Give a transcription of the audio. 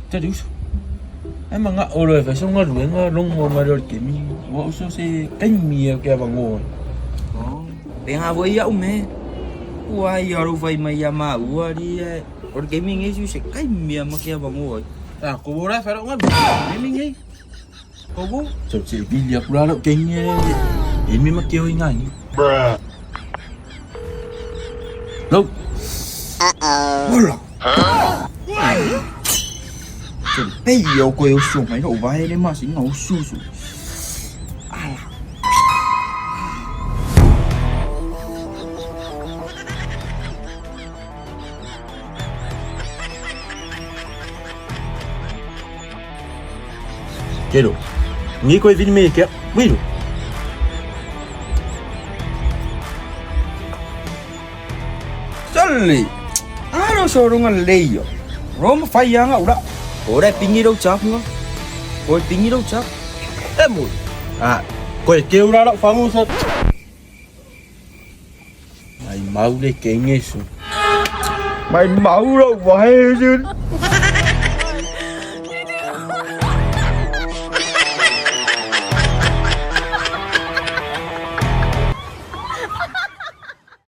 Te uso. E manaʻo loa e fai sou galuega logo mai loa i le taimi ua uso se taimi e ke avanoa ai. Oh, pena foi ia'u me. Ua ai alo fai mai ia maua ali e o le taimi nei su se taimi a ma ke avanoa ai. Ah, ko ora fai lau galuega. Taimi nei. Kogu? So se vili aku la lau taimi e e me ma ke o inga ni. Bruh. Lau. Hola. Pei o koe oso mai lou vae le masina o susu. Ala. Kero. Ni koe vili me ke. Wiro. Sali. Aro soronga leio. Roma fai anga ura. Ora pingi rau chap nga. Koi pingi rau chap. E mo. Ah, koe ke ura lau whangu sa. Mai mau le kenge su. Mai mau rau wae sun.